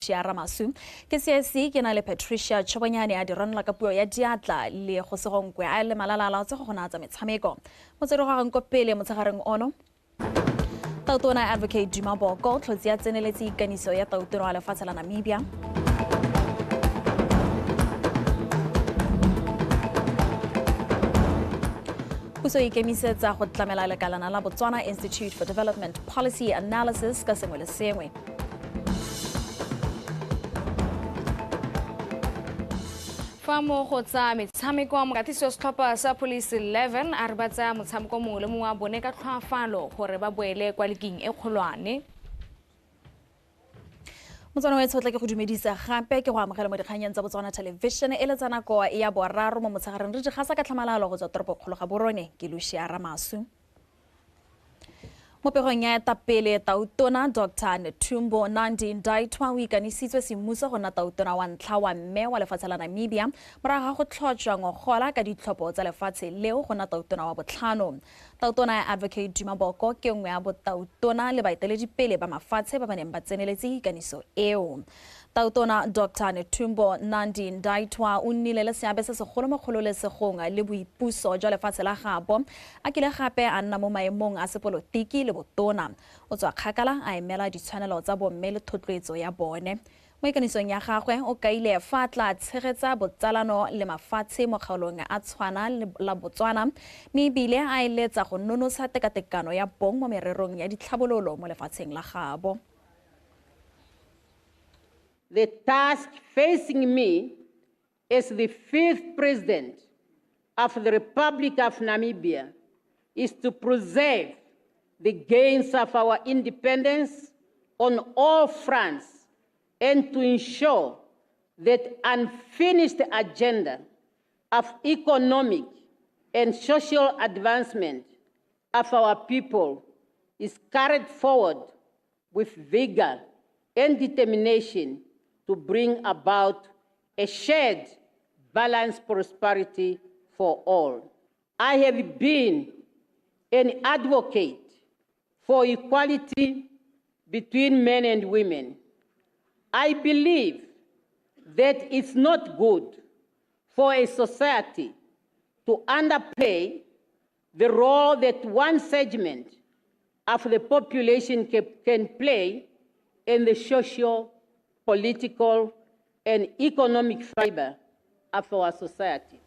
Lucia Ramasu. Ke CSC ke na le Patricia Chobonyane a dironela ka puo ya diatla le go segonkwe a le malalala tse go gona tsa metshameko. Motswedi go gageng ko pele motshegareng ono. Tautona Advocate Duma Boko tlhotsi ya tseneletse ikaniso ya tautona wa lefatshe la Namibia. Puso e ikemisetsa go tlamela lekalana la Botswana Institute for Development Policy Analysis ka sengwe le sengwe. Fa mo go tsa metshameko, mokatisi wa setlhopha sa Police 11 a re ba tsaya motshameko mongwe le mongwe wa bone ka tlhoafalo gore ba boele kwa liking e kgolwane. Motswana wa tshotla ke go dumedisa gape ke go amogela mo dikganyeng tsa Botswana Television e le tsa nako ya boraro mo motshegareng re digasa ka tlhamalalo go tswa toropokgolo ga Borone ke Lucia Ramasu. Mo pegong ya etapele tautona Dr. Netumbo Nandi-Ndaitwah o ikanisitswe semmuso go nna tautona wa ntlha wa mme wa lefatshe la Namibia morago ga go tlhotšwa ngogola ka ditlhopho tsa lefatshe leo go nna tautona wa botlhano. Tautona ya Advocate Duma Boko ke nngwe ya botautona le baeteledipele ba mafatshe ba ba neng ba tseneletse ikaniso eo. Tautona Dr. Netumbo Nandi-Ndaitwah o nnile le seabe se segolo mo kgololesegong le boipuso jwa lefatshe la gabo, a kile gape a nna mo maemong a sepolotiki le botona. O tswa kgakala a emela ditshwanelo tsa bomme le thotloetso ya bone. Mo ikanisong ya gagwe o kaile fa a tla tshegetsa botsalano le mafatshe mo kgaolong a tshwana la Botswana, mme ebile a eletsa go nonotsha tekatekano ya bong mo mererong ya ditlhabololo mo lefatsheng la gabo. The task facing me as the fifth president of the Republic of Namibia is to preserve the gains of our independence on all fronts and to ensure that unfinished agenda of economic and social advancement of our people is carried forward with vigor and determination to bring about a shared, balanced prosperity for all. I have been an advocate for equality between men and women. I believe that it's not good for a society to underplay the role that one segment of the population can play in the social, political, and economic fiber of our society.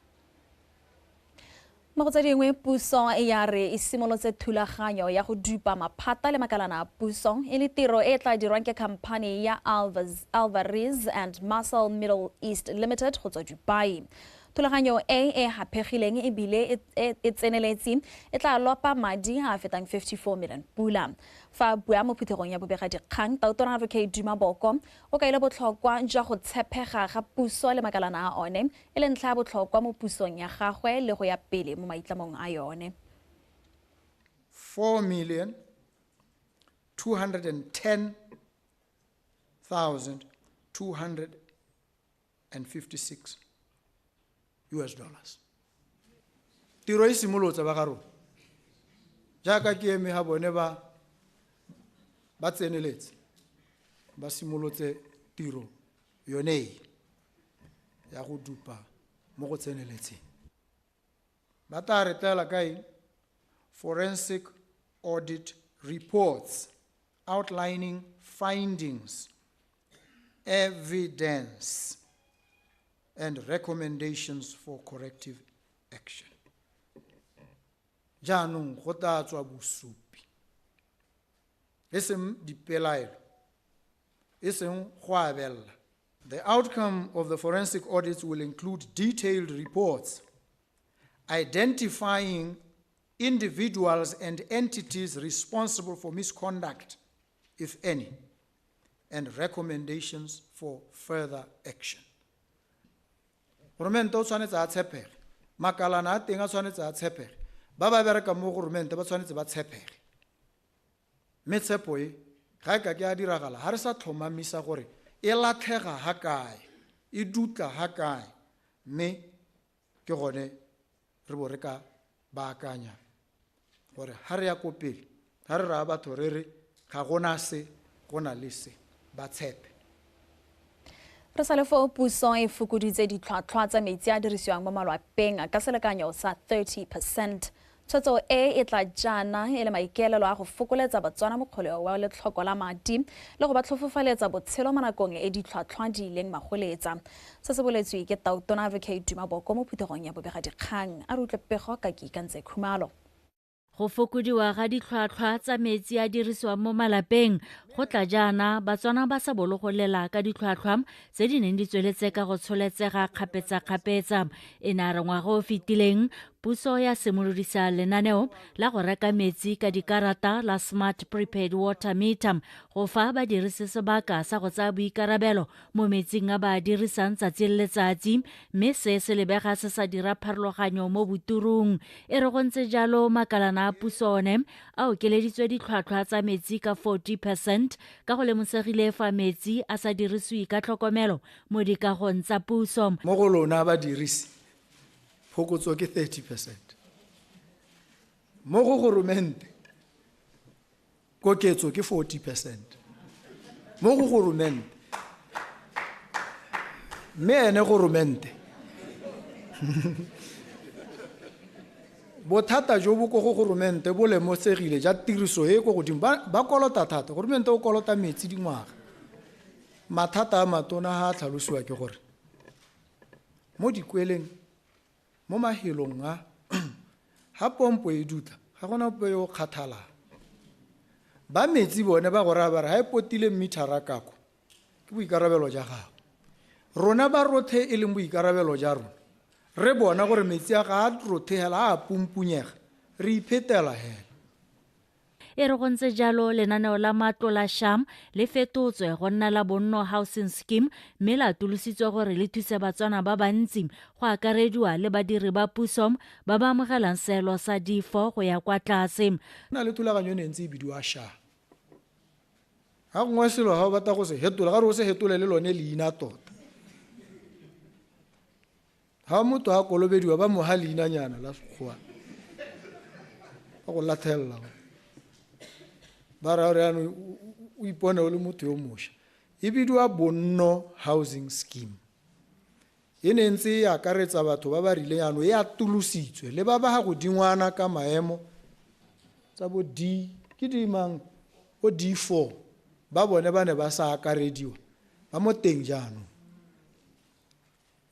Mo go tse dingwe puso e ya re e simolotse thulaganyo ya go dupa maphata le makalana a puso e le tiro e tla dirwang ke khamphani ya Alvarez and Marsal Middle East Limited go tswa Dubai. Thulaganyo e e haphegileng ebile e tseneletse e tla lopa madi a fetang 54 million pula. Fa bua mo phuthegong ya bobegadikgang, Tautona Advocate Duma Boko o kaile botlhokwa jwa go tshepega ga puso le makalana a one e le ntlha ya botlhokwa mo pusong ya gagwe le go ya pele mo maitlamong a yone. 4,210,256 US dollars. Tiro e simolotse ba ga rona. Jaaka ke eme ga bone ba tseneletse, ba simolotse tiro yone e ya go dupa mo go tseneletseng. Ba tla re tlela ka eng? Forensic audit reports outlining findings, evidence, and recommendations for corrective action. Jaanong go tla tswa bosupi, e seng dipelaelo, e seng go abella. The outcome of the forensic audits will include detailed reports identifying individuals and entities responsible for misconduct, if any, and recommendations for further action. Goromente o tshwanetse a tshepege, makalana a teng a tshwanetse a tshepege, ba ba berekang mo goromente ba tshwanetse ba tshepege. Mme tshepo e ga e ka ke a diragala ha re sa tlhomamisa gore e latlhega ha kae, e dutla ha kae, mme ke gone re bo re ka baakanya gore ha re ya ko pele, ha re raya batho re re ga gona se, go na le se, ba tshepe. Re sa le foo puso e fokoditse ditlhwatlhwa tsa metsi a dirisiwang mo malwapeng ka selekanyo sa 30%. Tshwetso e e tla jaana e le maikaelelo a go fokoletsa Batswana mokgoleo wa letlhoko la madi le go ba tlhofofaletsa botshelo mo nakong e ditlhwatlhwa di ileng magoletsa. Se se boletswe ke Tautona Advocate Duma Boko mo phuthegong ya bobegadikgang. A re utlwe pego ka Kikantse Khumalo. Go fokodiwa ga ditlhwatlhwa tsa metsi a dirisiwang mo malapeng go tla jaana Batswana ba sa bolo go lela ka ditlhwatlhwa tse di neng di tsweletse ka go tsholetsega kgapetsa-kgapetsa. E ne a re ngwaga o fetileng puso ya simolodisa lenaneo la go reka metsi ka dikarata la Smart Prepaid Water Meter go fa badirisi sebaka sa go tsaya boikarabelo mo metsing a ba a dirisang tsatsi le letsatsi, mme se se lebega se sa dira pharologanyo mo boturung. E re go ntse jalo makalana a puso one a okeleditswe ditlhwatlhwa tsa metsi ka 40% ka go lemosegile fa metsi a sa dirisiwe ka tlhokomelo mo dikagong tsa puso. Mo go lona badirisi phokotso ke 30%. Mo go goromente koketso ke 40%. Mo go goromente mme ene goromente bothata jo bo ko go goromente bo lemosegile ja tiriso e ko godimo, ba kolota thata. Goromente o kolota metsi dingwaga. Mathata a matona ha a tlhalosiwa ke gore mo dikweleng, mo mahelong a ha pompo e dutla ga gona ope yo o kgathalang. Ba metsi bone ba go raya ba re ha e potile mithara kako ke boikarabelo ja gago. Rona ba rothe e leng boikarabelo ja rona, re bona gore metsi a ga a rothe hela a pumpunyega, re iphetela hela. E re go ntse jalo lenaneo la matlo la Sham le fetotswe go nna la Bonno Housing Scheme mme la atolositswe gore le thuse Batswana ba bantsi go akarediwa le badiri ba puso ba ba amogelang seelo sa D4 go ya kwa tlase. Go na le thulaganyo e ne ntse e bidiwa Sham. Ga gongwe selo ga o batla go se hetola, ga re o se hetole le lone leina tota. Ga motho a kolobediwa ba mo ha leinanyana la Sekgowa ba go lathelela. Ba raya gore jaanong o ipone o le motho yo mošwa. E bidiwa Bonno Housing Scheme. E ne ntse e akaretsa batho ba ba rileng, jaanong e atolositswe le ba ba ga godingwana ka maemo tsa bo D, ke D mang? Bo D4, ba bone ba ne ba sa akarediwa, ba mo teng jaanong.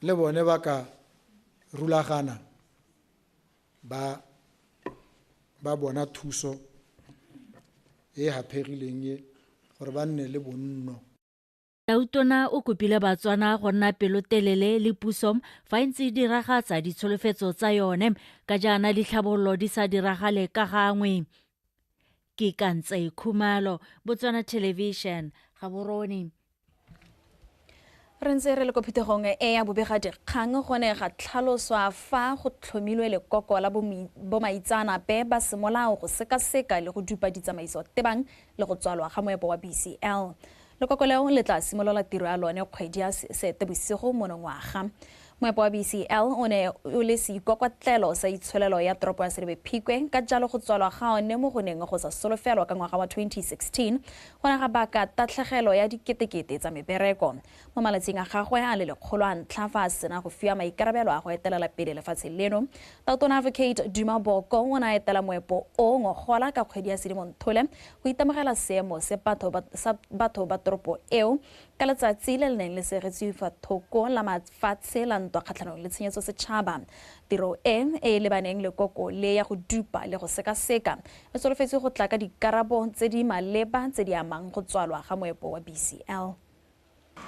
Le bone ba ka rulagana ba bona thuso e haphegileng e gore ba nne le bonno. Tautona o kopile Batswana go nna pelotelele le puso fa e ntse e diragatsa ditsholofetso tsa yone ka jaana ditlhabololo di sa diragale ka gangwe. Ke Kantse Khumalo, Botswana Television, Gaborone. Re ntse re le ko phuthegong e ya bobegadikgang go ne ga tlhaloswa fa go tlhomilwe lekoko la bomaitseanape ba semolao go sekaseka le go dupa ditsamaiso tebang le go tswalwa ga moepo wa BCL. Lekoko leo le tla simolola tiro ya lone kgwedi ya Seetebosigo monongwaga. Moepo wa BCL o ne o le seikokotlelo sa itsholelo ya toropo ya Selebi Phikwe, ka jalo go tswalwa ga one mo go neng go sa solofelwa ka ngwaga wa 2016 go ne ga baka tatlhegelo ya diketekete tsa mebereko. Mo malatsing a gagwe a le lekgolo a ntlha fa a sena go fiwa maikarabelo a go etelela pele lefatshe leno, Tautona Advocate Duma Boko o ne a etela moepo o ngogola ka kgwedi ya Sedimonthole go itemogela seemo se batho ba toropo eo ka letsatsi le le neng le segetswe fa thoko la mafatshe la ntwa kgatlhanong le tshenyetso setšhaba. Tiro e e lebaneng lekoko le ya go dupa le go sekaseka e solofetswe go tla ka dikarabo tse di maleba tse di amang go tswalwa ga moepo wa BCL.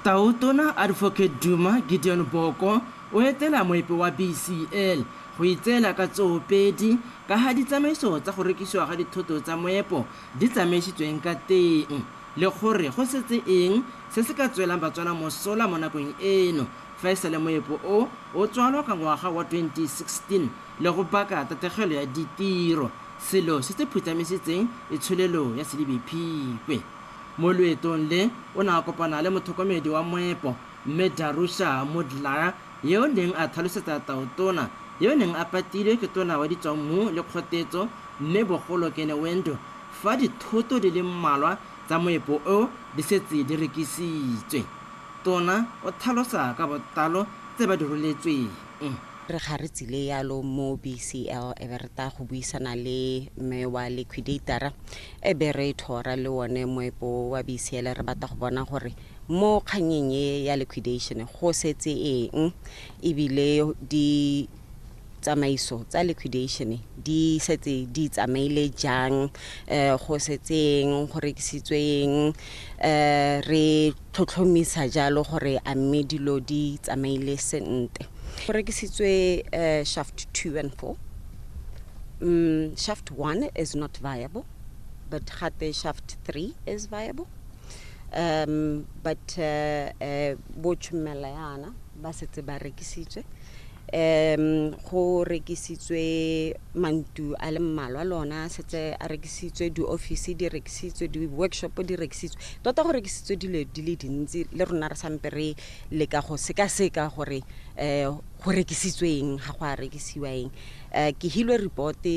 Tautona Advocate Duma Gideon Boko o etela moepo wa BCL go itseela ka tsoopedi ka ga ditsamaiso tsa go rekisiwa ga dithoto tsa moepo di tsamaisitsweng ka teng le gore go setse eng se se ka tswelang Batswana mosola mo nakong eno fa e sale moepo o o tswalwa ka ngwaga wa 2016 le go baka tatlhegelo ya ditiro, selo se se phutlhamisitseng itsholelo ya Selebi Phikwe. Mo loetong le o ne a kopana le motlhokomedi wa moepo mme Darusha Mudlaya yo neng a tlhalosetsa Tautona yo neng a patilwe ke tona wa ditswammung le kgotetso mme bogolo Kenewendo fa dithoto di le mmalwa tsa moepo o di setse di rekisitswe. Tona o tlhalosa ka botlalo tse ba di roletsweng. Re ga re tsile yalo mo BCL e be re ta go buisana le mme wa liquidatora, e be re thora le one moepo wa BCL. Re batla go bona gore mo kganyeng e ya liquidation go setse eng, ebile di tsamaiso tsa liquidation di setse di tsamaile jang, go setseng go rekisitsweng, re tlhotlhomisa jalo gore a mme dilo di tsamaile sentle. Go rekisitswe shaft 2 and 4. Shaft 1 is not viable, but gape shaft 3 is viable. But bo tšhumela yana ba setse ba rekisitswe. Go rekisitswe mantu a le mmalwa, le ona a setse a rekisitswe, di-office di rekisitswe, di-workshop di rekisitswe. Tota go rekisitswe dilo di le dintsi, le rona re sampe re leka go sekaseka gore go rekisitswe eng, ga go a rekisiwa eng. Ke hilwe report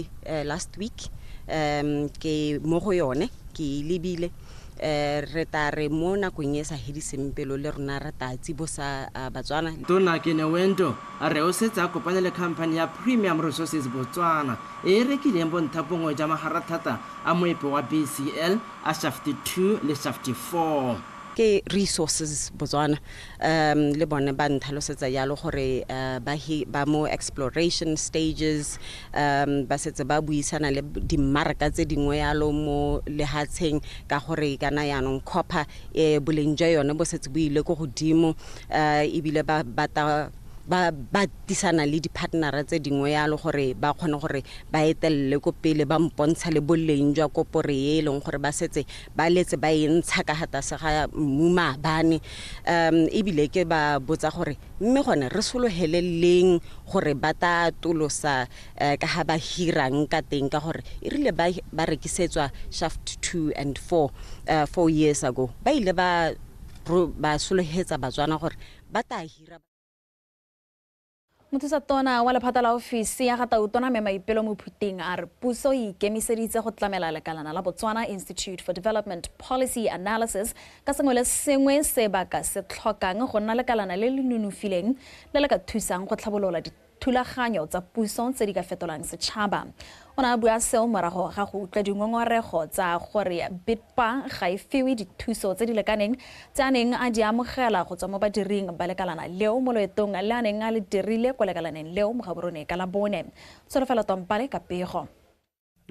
last week, ke mo go yone ke e lebile. Re tla re mo nakong e sa hediseng pelo le rona re tla tsibosa Batswana. Tona Kenewendo a re o setse a kopane le company ya Premium Resources Botswana e e rekileng bontlhabongwe jwa magarathata a moepo wa BCL a shaft 2 le shaft 4. Ke Resources Botswana, le bone ba ntlhalosetsa jalo gore ba mo exploration stages, ba setse ba buisana le dimmaraka tse dingwe yalo mo lehatsheng, ka gore kana yaanong copper boleng jwa yone bo setse bo ile ko godimo, ebile ba batla ba tisana le di-partnera tse dingwe yalo gore ba kgone gore ba etelele ko pele, ba mpontsha le boleng jwa kopore e leng gore ba setse ba letse ba e ntsha ka ga tlase ga mmu maabane. Ebile ke ba botsa gore mme gone re sologele leng gore ba tla atolosa, ka ga ba hirang ka teng, ka gore e rile ba rekisetswa shaft 2 and 4 4 years ago, ba ile ba sologetsa Batswana gore ba tla hira. Mothusa tona wa lephata la ofisi ya ga Tautona Mme Maipelo Mophuting a re puso e ikemiseditse go tlamela lekalana la Botswana Institute for Development Policy Analysis ka sengwe le sengwe se ba ka se tlhokang go nna lekalana le le nonofileng le le ka thusang go tlhabolola dithulaganyo tsa puso tse di ka fetolang setšhaba. O ne a bua seo morago ga go utlwa dingongorego tsa gore BITPA ga e fiwe dithuso tse di lekaneng tse a neng a di amogela go tswa mo badiring ba lekalana leo mo loetong le a neng a le dirile kwa lekalaneng leo mo Gaborone ka Labone. Tsholofelo Tompale ka pego.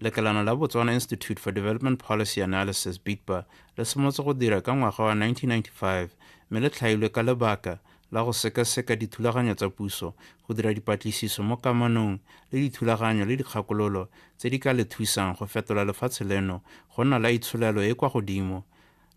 Lekalana la Botswana Institute for Development Policy Analysis BITPA le simolotse go dira ka ngwaga wa 1995 mme le tlhailwe ka lebaka la go sekaseka dithulaganyo tsa puso, go dira dipatlisiso mo kamanong le dithulaganyo le dikgakololo tse di ka le thusang go fetola lefatshe leno go nna la itsholelo e kwa godimo.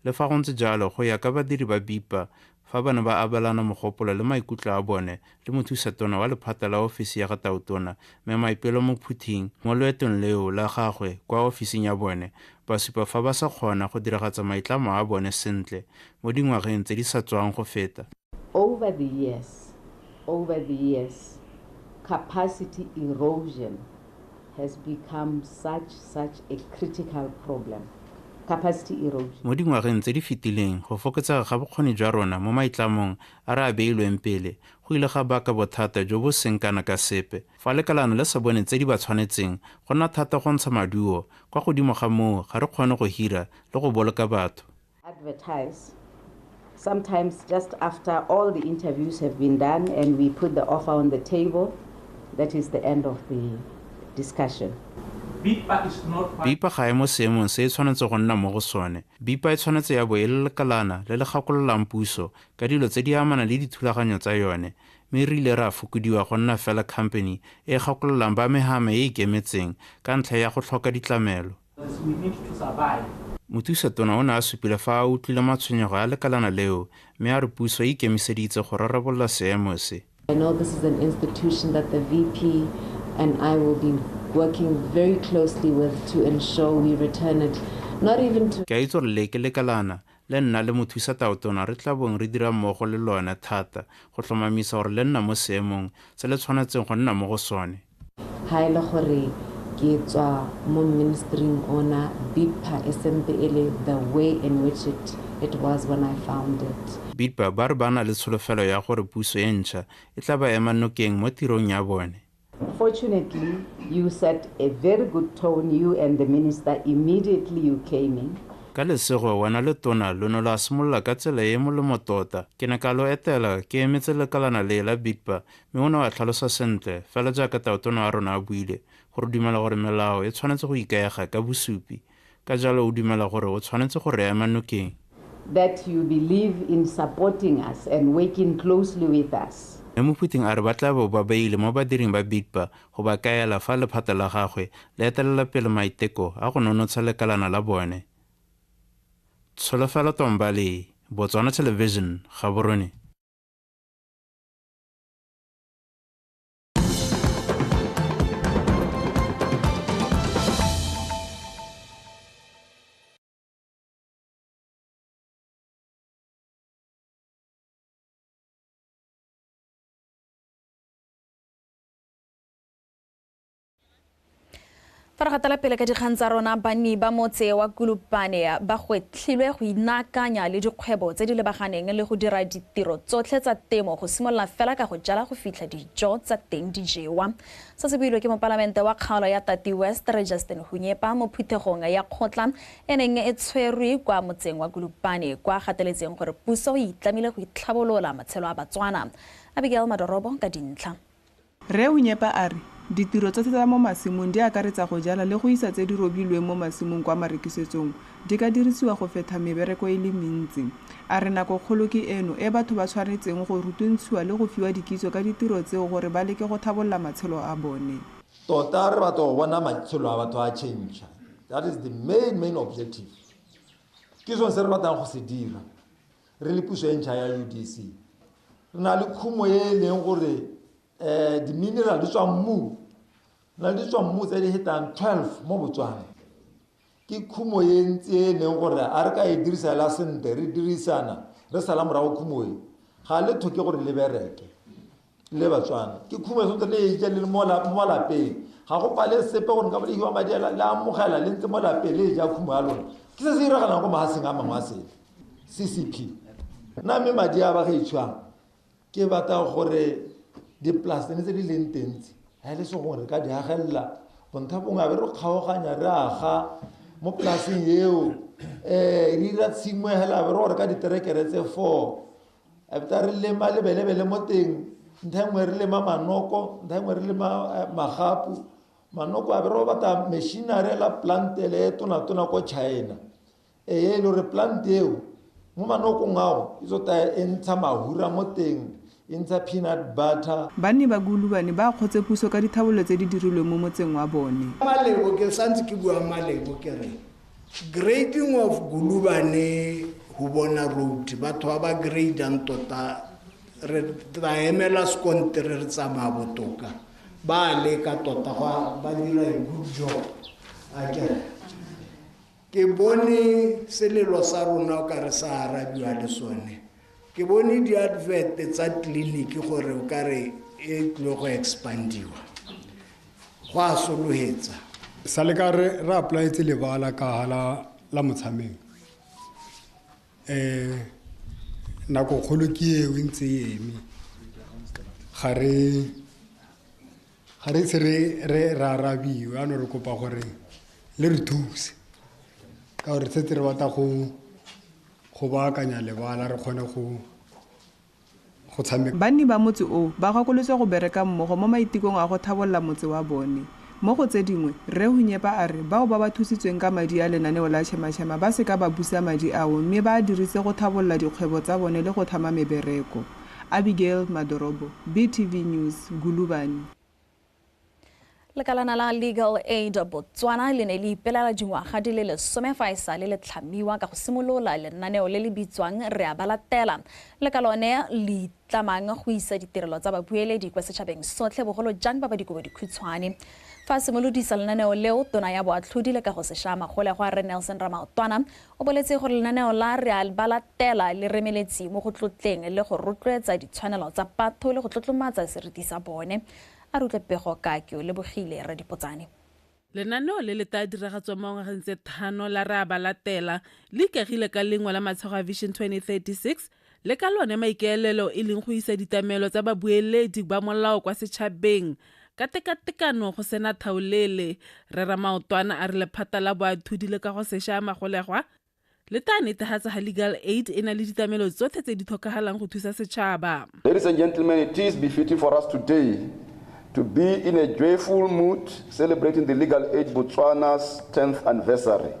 Le fa go ntse jalo, go ya ka badiri ba BITPA fa ba ne ba abelana mogopolo le maikutlo a bone le mothusa tona wa lephata la ofisi ya ga Tautona Mme Maipelo Mophuting mo loetong leo la gagwe kwa ofising ya bone, ba supa fa ba sa kgona go diragatsa maitlamo a bone sentle mo dingwageng tse di sa tswang go feta. Over the years, capacity erosion has become such a critical problem. Capacity erosion. Mo dingwageng tse di fetileng, go fokotsega ga bokgoni jwa rona mo maitlamong a re a beilweng pele go ile ga baka bothata jo bo seng kana ka sepe. Fa lekalana le sa bone tse di ba tshwanetseng, go nna thata go ntsha maduo. Kwa godimo ga moo, ga re kgone go hira le go boloka batho. Advertise. Sometimes just after all the interviews have been done and we put the offer on the table, that is the end of the discussion. BITPA ga e mo seemong se e tshwanetse go nna mo go sone. BITPA e tshwanetse ya bo e le lekalana le le gakololang puso ka dilo tse di amana le dithulaganyo tsa yone, mme re ile ra fokodiwa go nna fela company e gakololang ba mehama e ikemetseng ka ntlha ya go tlhoka ditlamelo. We need to survive. Mothusa tona o ne a supile fa a utlwile matshwenyego a lekalana leo mme a re puso e ikemiseditse go rarabolola seemo se. I know this is an institution that the VP and I will be working very closely with to ensure we return it, not even to Ke a itse gore le ke lekalana le nna le mothusa tautona re tla bong re dira mmogo le lone thata go tlhomamisa gore le nna mo seemong se le tshwanetseng go nna mo go sone. Ha e le gore ke tswa mo ministering ona, BITPA e sempe e le the way in which it it was when I found it. BIDPA ba re ba na le tsholofelo ya gore puso e ntšha e tla ba ema nokeng mo tirong ya bone. Fortunately, you set a very good tone, you and the minister, immediately you came in. Ka lesego wena le tona lo ne lwa simolola ka tsela e e molemo tota. Ke ne ka lo etela ke emetse lekalana le la BIDPA mme o ne wa tlhalosa sentle fela jaaka tautona wa rona a buile gore dumela gore melao e tshwanetse go ikaega ka bosupi. Ka jalo o dumela gore o tshwanetse go re ema nokeng. That you believe in supporting us and working closely with us. Mme Mophuting a re ba tla bo ba beile mo badiring ba BIDPA go ba kaela fa lephata la gagwe le etelela pele maiteko a go nonotsha lekalana la bone. Tsholofelo Tombale, Botswana Television, Gaborone. Fa re gatela pele ka dikgang tsa rona, banni ba motse wa Gulubane ba gwetlhilwe go inaakanya le dikgwebo tse di lebaganeng le go dira ditiro tsotlhe tsa temo go simolola fela ka go jala go fitlha dijo tsa teng di jewa. Se se builwe ke mopalamente wa kgaolo ya Tati West Re Justin Hunyepa mo phuthegong ya kgotla e neng e tshwerwe kwa motseng wa Gulubane, kwa gateletseng gore puso e itlamile go itlhabolola matshelo a Batswana. Abigail Madorobo ka dintlha. Rre Hunyepa a re ditiro tsotlhe tsa mo masimong di akaretsa go jala le go isa tse di robilweng mo masimong kwa marekisetsong di ka dirisiwa go fetha mebereko e le mentsi. A re nako kgolo ke eno e batho ba tshwanetseng go rutuntshiwa le go fiwa dikitso ka ditiro tseo gore ba leke go tlhabolola matshelo a bone. Tota re batla go bona matshelo a batho a change. That is the main objective. Ke sone se re batlang go se dira. Re le puso e ntšha ya UDC. Re na le khumo e e leng gore di-mineral di tswa mmu, na di tswa mmu tse di hetang 12 mo Botswana. Ke khumo e ntsi e leng gore a re ka e dirisa la sentle, re dirisana re sala morago khumo e ga le tlhoke gore le bereke le Batswana. Ke khumo e tshwanetse le e ja le mo malapeng, ga go pale sepe gore nka bolehiwa madi a le amogela le ntse mo lapeng le e ja khumo ya lona. Ke se se iragalang ko mahatsheng a mangwe a sele CCP. Nna mme madi a ba ga itshwang ke batla gore dipolase tse di leng teng tse ga e le se gongwe re ka di agelela bontha bongwe a be re kgaoganya re aga mo polaseng eo, re dira tshimo hela be re gore ka diterekere tse 4 a beta re lema lebelebele mo teng, ntlha nngwe re lema manoko, ntlha nngwe re lema magapu. Manoko a be re batla machinery la plantele e tona-tona ko China, e le gore plant eo mo manokong ao e tsota e ntsha mahura mo teng, e ntsha peanut butter. Banni ba Gulubane ba kgotse puso ka dithabollo tse di dirilweng mo motseng wa bone. Malebo ke santse ke bua malebo ke re grading of Gulubane go bona road, batho ba ba gradang tota re tla emela sekontere re tsamaya botoka, ba leka tota ba dira a good job. Akere ke bone selelo sa rona o ka re sa arabiwa le sone. Ke bone di-advert tsa tleliniki gore o ka re e tlile go expandiwa, go a solohetsa. Sa le ka re apply-etse lebala ka hala la motshameko. Nako kgolo ke eo e ntse e eme. Ga re ise re arabiwe, jaanong re kopa gore le re thuse ka gore setse re batla go baakanya lebala re kgone go tshameka. Banni ba motse oo ba gakolotswe go bereka mmogo mo maitekong a go tlhabolola motse wa bone. Mo go tse dingwe, Rre Hunyepa a re bao ba ba thusitsweng ka madi a lenaneo la Chema-Chema ba seka ba busa madi ao mme ba a dirise go tlhabolola dikgwebo tsa bone le go tlhama mebereko. Abigail Madorobo, BTV News, Gulubane. Lekalana la Legal Aid Botswana le ne le ipelela dingwaga di le 10 fa e sale le tlhamiwa ka go simolola lenaneo le le bitswang Re a ba latela. Le ka lone le itlamang go isa ditirelo tsa babueledi kwa setšhabeng sotlhe, bogolo jang ba ba dikobo dikhutshwane. Fa a simolodisa lenaneo leo, tona ya boatlhodi le ka go sešwa magolegwa Rre Nelson Ramaotwana o boletse gore lenaneo la Re a ba latela le remeletse mo go tlotleng le go rotloetsa ditshwanelo tsa batho le go tlotlomatsa seriti sa bone. A re utlwe pego ka ke o lebogile Radipotsane. Lenaneo le le tla diragatswa mo ngwageng tse 5 la Re a Ba Latela le ikagile ka lengwe la matshego a Vision 2036 le ka lone maikaelelo e leng go isa ditamelo tsa babueledi ba molao kwa setšhabeng ka tekatekano go sena thaolele. Rre Ramaotwana a re lephata la boathodi le kagosešwa ya magolegwa le tla netefatsa ga Legal Aid e na le ditamelo tsotlhe tse di tlhokagalang go thusa setšhaba. Ladies and gentlemen, it is befitting for us today to be in a joyful mood celebrating the Legal Aid Botswana's 10th anniversary.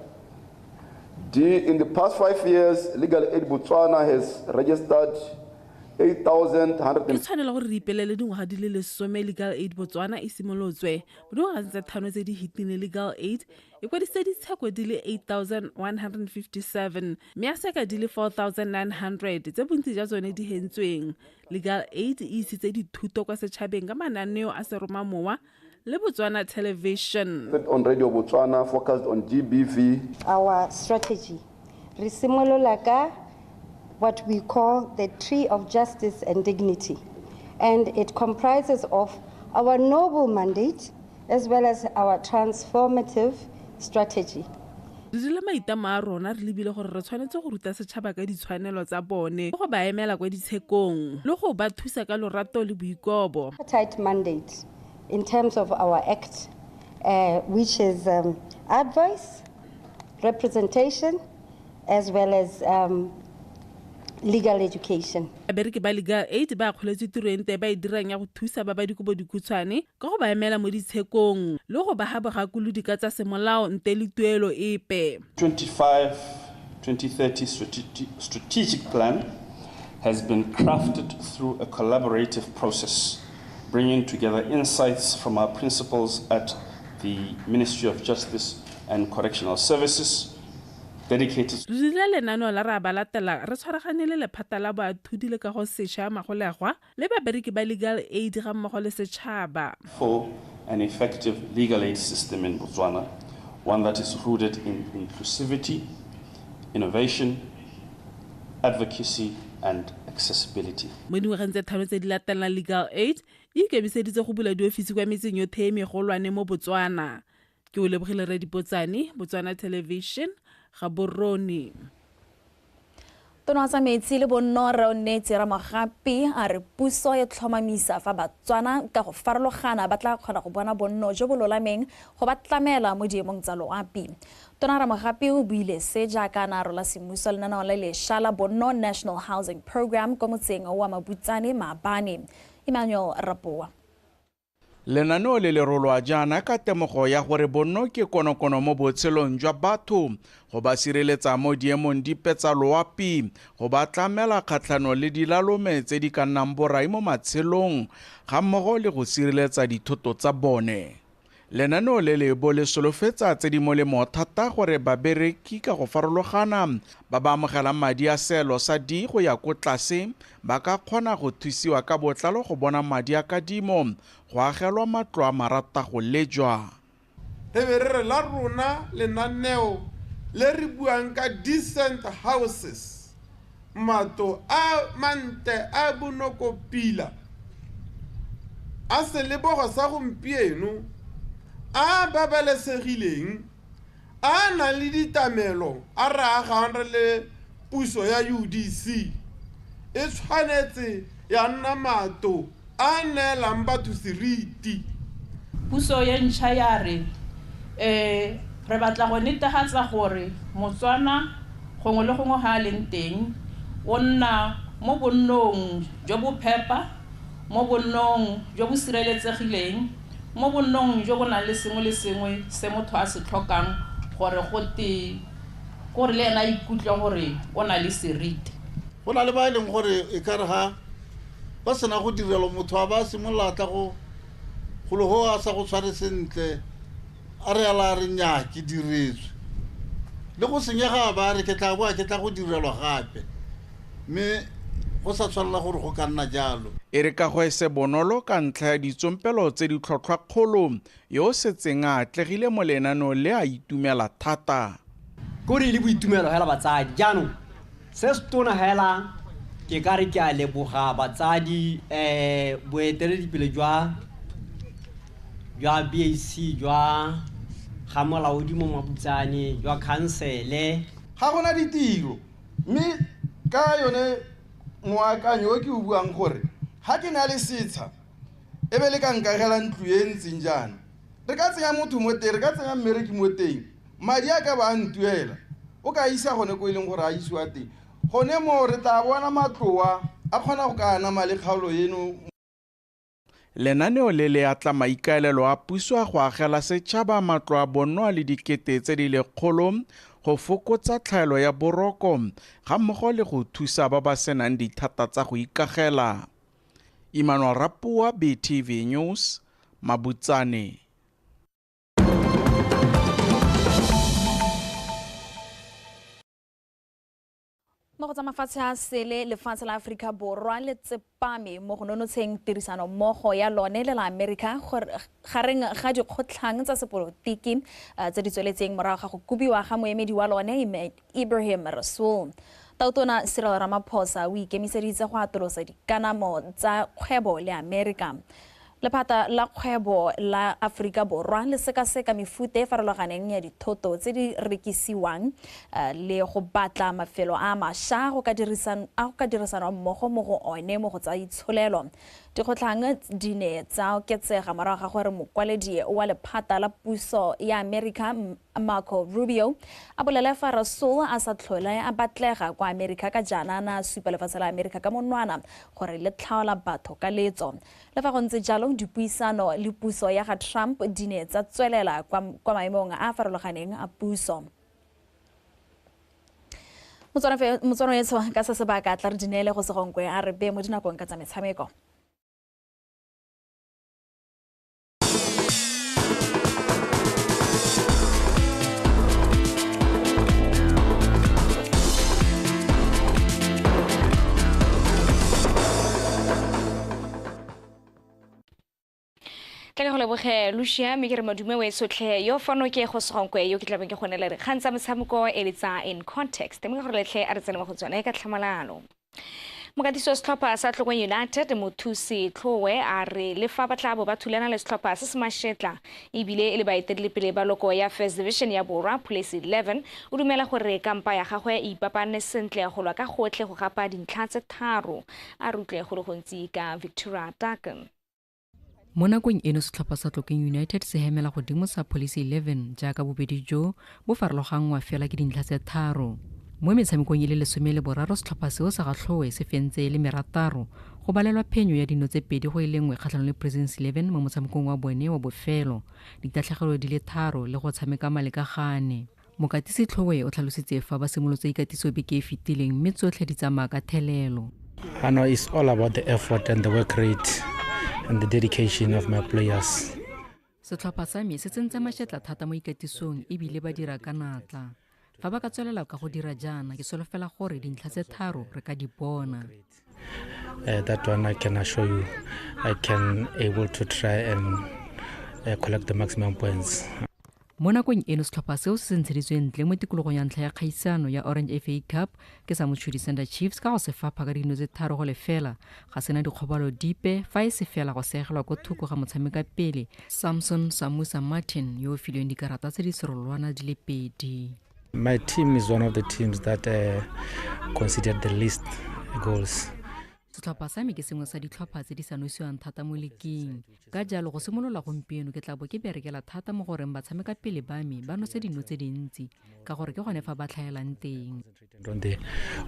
In the past 5 years, Legal Aid Botswana has registered 8,100 Ke tshwanelo gore re ipelele dingwaga di le 10 Legal Aid Botswana e simolotswe. Mo dingwageng tse 5 tse di fetileng, Legal Aid e kwadisitse ditsheko di le 8,157 mme ya seka di le 4,900 tse bontsi jwa tsone di hentsweng. Legal Aid e isitse dithuto kwa setšhabeng ka mananeo a seromamowa le Botswana Television. On Radio Botswana focused on GBV. Our strategy, re simolola ka what we call the tree of justice and dignity, and it comprises of our noble mandate as well as our transformative strategy. Re dirile maitlamo a rona re lebile gore re tshwanetse go ruta setšhaba ka ditshwanelo tsa bone, le go ba emela kwa ditshekong, le go ba thusa ka lorato le boikobo. Tight mandate in terms of our act, which is advice, representation, as well as legal education. Babereki ba Legal Aid ba akgoletswe tiro e ntle ba e dirang ya go thusa ba ba dikobo dikhutshwane ka go ba emela mo ditshekong le go ba ha bogakolodi ka tsa semolao ntle le tuelo epe. 25-2030 strategic plan has been crafted through a collaborative process, bringing together insights from our principals at the Ministry of Justice and Correctional Services, dedicated. Re dirile lenaneo la Re a Ba Latela re tshwaragane le lephata la boathodi le kagosešwa ya magolegwa le babereki ba Legal Aid ga mmogo le setšhaba. For an effective legal aid system in Botswana, one that is rooted in inclusivity, innovation, advocacy and accessibility. Mo dingwageng tse 5 tse di latelang, Legal Aid e ikemiseditse go bula diofisi kwa metseng yotlhe e megolwane mo Botswana. Ke o lebogile Rre Dipotsane, Botswana Television, Gaborone. Tona wa tsa metsi le bonno Rre Onneetse Ramogapi a re puso e tlhomamisa fa Batswana ka go farologana ba tla kgona go bona bonno jo bo lolameng go ba tlamela mo diemong tsa loapi. Tona Ramogapi o buile se jaaka a ne a rola semmuso lenaneo le lešwa la Bonno National Housing Program kwa motseng wa Mabutsane maabane. Emmanuel Rapoa. Lenaneo le le rolwa jaana ka temogo ya gore bonno ke konokono mo botshelong jwa batho, go ba sireletsa mo diemong dipe tsa loapi, go ba tlamela kgatlhano le dilalome tse di ka nnang borai mo matshelong, ga mmogo le go sireletsa dithoto tsa bone. Lenaneo le le bo le solofetsa tse di molemo thata gore babereki ka go farologana ba ba amogelang madi a seelo sa D go ya ko tlase ba ka kgona go thusiwa ka botlalo go bona madi a kadimo go agelwa matlo a marata go lejwa. Re be re re la rona lenaneo le re buang ka decent houses, matlo a mantle a bonokopila a selebogo sa gompieno a babalesegileng a nang le ditamelo a re agang re le puso ya UDC e tshwanetse ya nna matlo a neelang batho seriti. Puso ya ntšha ya re re batla go netefatsa gore Motswana gongwe le gongwe ga a leng teng o nna mo bonnong jo bo phepa, mo bonnong jo bo sireletsegileng, mo bonnong jo bo nang le sengwe le sengwe se motho a se tlhokang gore gote gore le ena a ikutlwe gore o na le seriti. Go na le ba e leng gore e ka re ga ba sena go direlwa motho a ba simolola tla go golo go a sa go tshware sentle a re ala re nnyaa ke diretswe le go senyega ba re ke tla boa ke tla go direlwa gape, mme go sa tshwanela gore go ka nna jalo. E re ka go e se bonolo ka ntlha ya ditsompelo tse di tlhotlhwakgolo, yo o setseng a atlegile mo lenaneong le a itumela thata. Ke gore e le boitumelo hela batsadi, jaanong se se tona hela ke ka re ke a leboga batsadi, boeteledipele jwa BAC jwa ga molaodi mo Mabutsane jwa khansele. Ga gona ditiro mme ka yone moakanyo o ke o buang gore ga ke na le setsha e be le ka nkagela ntlo e ntseng jaana, re ka tsenya motho mo teng, re ka tsenya mmereki mo teng, madi a ka ba a ntuela, o ka isa gone ko e leng gore a isiwa teng. Gone mo re tla bona matloa a kgona go ka anama le kgaolo eno. Lenaneo le le atla maikaelelo a puso a go agela setšhaba matlo a bonno a le 100,000 go fokotsa tlhaelo ya boroko ga mmogo le go thusa ba ba senang dithata tsa go ikagela. Emmanuel Rapua, BTV News, Mabutsane. Mo go tsa mafatshe a sele, lefatshe la Aforika Borwa le tsepame mo go nonotsheng tirisano mmogo ya lone le la Amerika gareng ga dikgotlhang tsa sepolotiki tse di tsweletseng morago ga go kobiwa ga moemedi wa lone Ibrahim Rasool. Tautona Cyril Ramaphosa o ikemiseditse go atolosa dikanamo tsa kgwebo le Amerika. Lephata la kgwebo la Aforika Borwa le sekaseka mefuta e farologaneng ya dithoto tse di rekisiwang le go batla mafelo a mašwa a go ka dirisanwa mmogo mo go one mo go tsa itsholelo. Dikgotlhang di ne tsa oketsega morago ga gore mokwaledi wa lephata la puso ya Amerika Marco Rubio a bolele fa Rasool a sa tlhole a batlega kwa Amerika ka jaana na supa lefatshe la Amerika ka monwana gore le tlhaola batho ka letso. Le fa go ntse jalo, dipuisano le puso ya ga Trump di ne tsa tswelela kwa maemong a a farologaneng a puso. Motswana etsho ka se sebaka tla re dineele go segonkwe a re be mo dinakong ka tsa metshameko. Tla go leboge Lucia mme ke re madume we sotlhe yo fano ke go segonkwe yo ke tlabeng ke go neela dikgang tsa metshameko e le tsa in context mme gore letlhe a re tsene mo go tsone ka tlhamalalo. Mokatisi wa setlhopha sa Tlokwe United Mothusi Tlhowe a re le fa ba tla bo ba thulana le setlhopha se se mašetla ebile e le baeteledipele ba loko ya First Division ya Borwa Police 11 o dumela gore kampa ya gagwe e ipapane sentle go lwa ka gotlhe go gapa dintlha tse 3. A rutle go le gontsi ka Victoria Taken. Mo nakong eno setlhopha sa Tlokeng United se hemela godimo sa Police 11 jaaka bobedi jo bo farologanngwa fela ke dintlha tse 3. Mo metshamekong e le 13 setlhopha seo sa ga Tlhowe se fentse e le merataro go balelwa phenyo ya dino tse 2 go e lengwe kgatlhanong le Prisons 11 mo motshamekong wa bone wa bofelo, ditatlhegelo di le 3 le go tshameka malekagane. Mokatisi Tlhowe o tlhalositse fa ba simolotse ikatiso beke e fetileng mme tsotlhe di tsamaya ka thelelo. I know it's all about the effort and the work rate and the dedication of my players. Setlhopha sa me se tsentse mašetla thata mo ikatisong ebile ba dira ka natla. Fa ba ka tswelela ka go dira jaana, ke solofela gore dintlha tse 3 re ka di bona. That one I can assure you, I can able to try and collect the maximum points. Mo nakong eno setlhopha seo se ntsheditswe ntle mo tikologong ya ntlha ya kgaisano ya Orange FA Cup ke sa Mochudi Center Chiefs ka go se fapha ka dino tse 3-0 ga sena dikgobalo dipe fa e se fela go segelwa ko thoko ga motshameka pele Samson Samusa Martin yo o filweng dikarata tse di serolwana di le 2. My team is one of the teams that considered the least goals. Setlhopha sa me ke sengwe sa ditlhopha tse di sa nosiwang thata mo leking. Ka jalo go simolola gompieno ke tla bo ke berekela thata mo goreng batshameka pele ba me ba nose dino tse dintsi ka gore ke gone fa ba tlhaelang teng. On the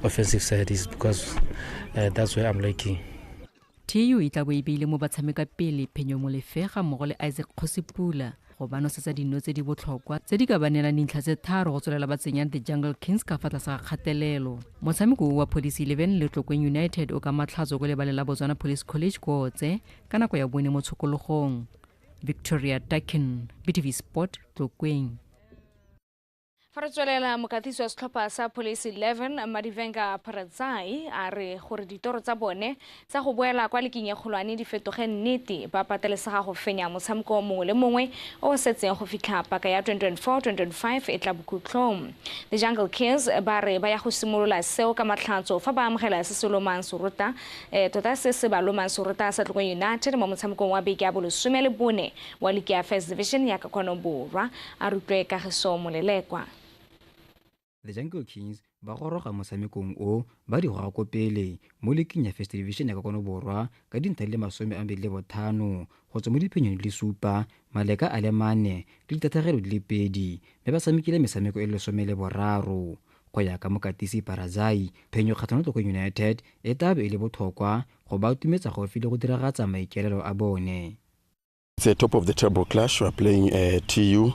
offensive side is because that's where I'm lacking. TU e tla bo e beile mo batshameka pele Phenyo Molefe ga mmogo le Isaac Kgosipula go ba nosetsa dino tse di botlhokwa tse di ka ba neelang dintlha tse 3 go tswelela ba tsenya The Jungle Kings ka fa tlase ga kgatelelo. Motshameko wa Police 11 le Tlokwe United o ka matlhatso ko lebaleng la Botswana Police College ko Otse ka nako ya bone mo tshokologong. Victoria Dakin, BTV Sport, Tlokweng. Fa re tswelela, mokatisi wa setlhopha sa Police 11 Madivenga Paradzai a re gore ditoro tsa bone tsa go boela kwa leking e kgolwane di fetoge nnete, ba patelesega go fenya motshameko mongwe le mongwe o o setseng go fitlha paka ya 2024-2025 e tla bokhutlong. The Jungle Kings ba re ba ya go simolola seo ka matlhatso fa ba amogela se se lomang serota, tota se se ba lomang serota sa Tlokwe United mo motshamekong wa beke ya bo14 wa liki ya First Division ya ka kwano Borwa. A rutlwe Kagiso Molelekwa. The Jungle Kings ba goroga motshamekong o ba di goga ko pele mo leking ya First Division ya ka kwano Borwa ka dintlha di le 25 go tswa mo diphenyong di le 7, maleka a le 4 le ditatlhegelo di le 2, mme ba tshamekile metshameko e le 13. Go ya ka mokatisi Paradzai, phenyo kgatlhanong le Tlokwe United e tla be e le botlhokwa go ba atumetsa gaufi le go diragatsa maikaelelo a bone. It's a top of the table clash. We are playing TU.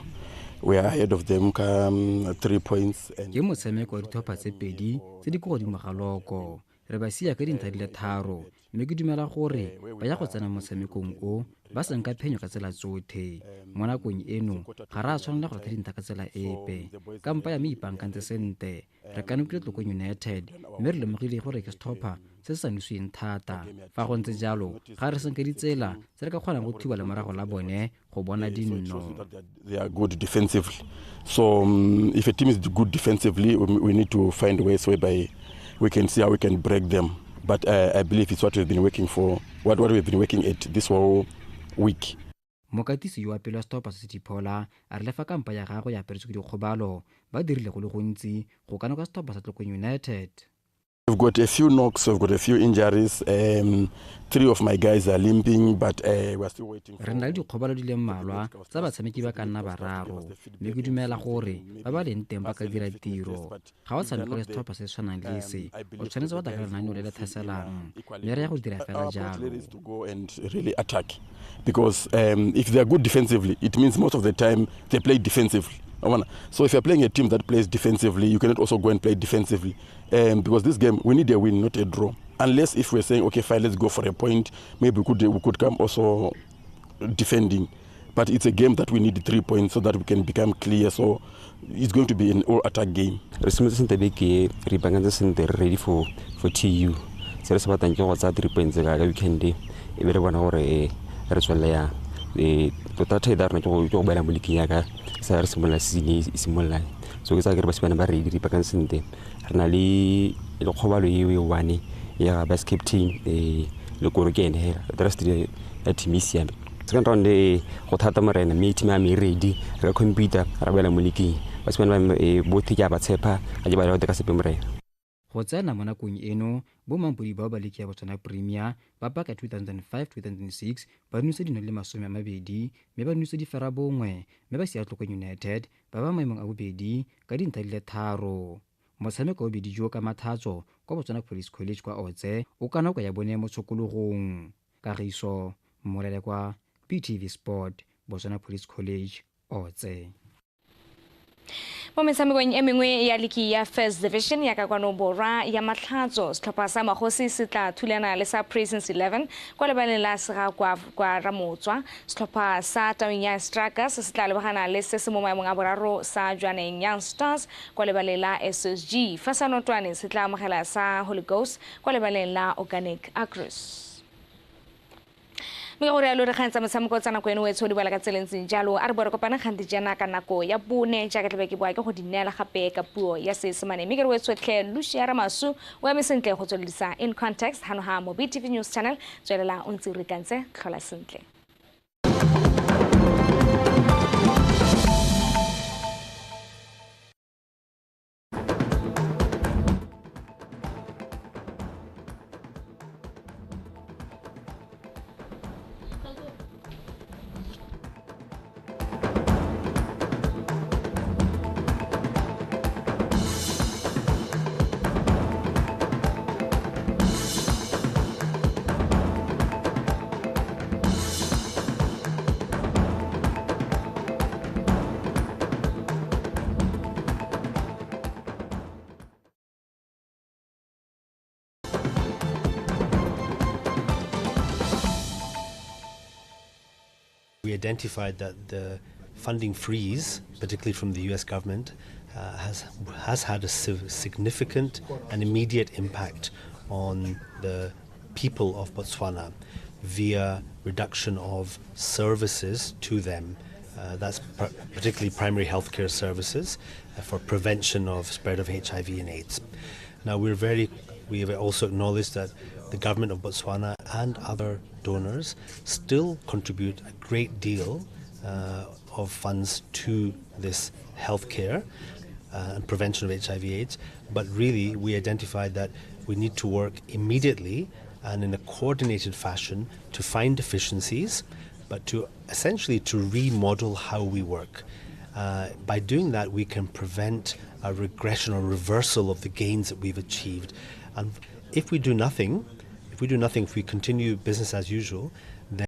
We are ahead of them ka 3 points. Ke motshameko wa ditlhopha tse pedi tse di ko godimo ga loko. Re ba sia ka dintlha di le 3, mme ke dumela gore ba ya go tsena motshamekong o ba senka phenyo ka tsela tsotlhe. Mo nakong eno ga re a tshwanela go ratha dintlha ka tsela epe. Kampa ya me ipaakantse sentle, re kanokile Tlokwe United mme re lemogile gore ke setlhopha se se sa nosiweng thata. Fa go ntse jalo, ga re senke ditsela tse re ka kgonang go thuba lemorago la bone go bona dinno. They are good defensively. So if a team is good defensively, we need to find ways whereby we can see how we can break them. But I believe it's what we've been working for, what we've been working at this whole week. Mokatisi yo wa pele wa setlhopha sa City Phola a re le fa kampa ya gagwe ya aperetswe ke dikgobalo, ba dirile go le gontsi go kanoka setlhopha sa Tlokwe United. We've got a few knocks, we've got a few injuries. 3 of my guys are limping, but we are still waiting. Re na le dikgobalo di le mmalwa tsa batshameki ba ka nna 3, mme ke dumela gore ba ba leng teng ba ka dira tiro. Ga o tshameka le setlhopha se se tshwanang le se, o tshwanetse wa tla ka lenaneo le le tlhaselang, mme re ya go dira fela jalo. To go and really attack, because if they are good defensively, it means most of the time they play defensively. So if you're playing a team that plays defensively, you cannot also go and play defensively, because this game we need a win, not a draw. Unless if we're saying, okay, fine, let's go for a point, maybe we could come also defending. But it's a game that we need 3 points so that we can become clear. So it's going to be an all-attack game. Re simolotse sentle beke, re ipaakantse sentle, re ready for TU. Se re se batlang ke go tsaya 3 points ka weekend, e be re bona gore re tswelela yang. Tota thata ya rona ke go boela mo league ya ka sa re simolola season e simolola. So ke tsaya ke re basimane ba ready, re ipaakantse sentle. Re na le lekgobalo eo e one ya vice captain, le koro ke ene hela. The rest ya team e siame. Second round go thata morena, mme team ya me e ready, re ka compete, ra boela mo league. Basimane ba botlhe ke a ba tshepa, ga ke ba laote ka sepe morena. Go tsena mo nakong eno, bo mampodi bao ba liki ya Botswana Premier ba paka 2005-2006 ba nosa dino le 20, mme ba nosa di 9, mme ba sia Tlokwe United ba ba maemong a bobedi ka dintlha di le 3. Motshameko wa bobedi jo ka mathatso kwa Botswana Police College kwa Otse o ka nako ya bone mo tshokologong. Kagiso Molelekwa, BTV Sport, Botswana Police College, Otse. Mo metshamekong e mengwe ya liki ya First Division ya ka kwano Borwa ya matlhatso, setlhopha sa Magosi se tla thulana le sa Prisons 11 kwa lebaleng la Sega kwa Ramotswa. Setlhopha sa Taung ya Strikers se tla lebagana le se se mo maemong a boraro sa Jwaneng Young Stars kwa lebaleng la SSG. Fa sa Notwane se tla amogela sa Holy Ghost kwa lebaleng la Organic Agros. Mme go rialo re kgang tsa metshameko tsa nako eno e tshodi boela ka tseleng ntseng jalo. A re bo re kopane gante jaana ka nako ya 4, jaaka tlabe ke boa ke go di neela gape ka puo ya Seesemane. Mme ke re o tsotlhe Lucia Ramasu o eme sentle go tsweledisa In Context hano ha mo BTV News Channel. Tswelela o ntse o rekantse, tlhola sentle. We identified that the funding freeze, particularly from the US government, has had a significant and immediate impact on the people of Botswana via reduction of services to them. That's particularly primary healthcare services for prevention of spread of HIV and AIDS. Now, we have also acknowledged that the government of Botswana and other donors still contribute a great deal of funds to this healthcare and prevention of HIV/AIDS, but really we identified that we need to work immediately and in a coordinated fashion to find deficiencies, but to essentially to remodel how we work. By doing that, we can prevent a regression or reversal of the gains that we've achieved. And if we do nothing, if we continue business as usual,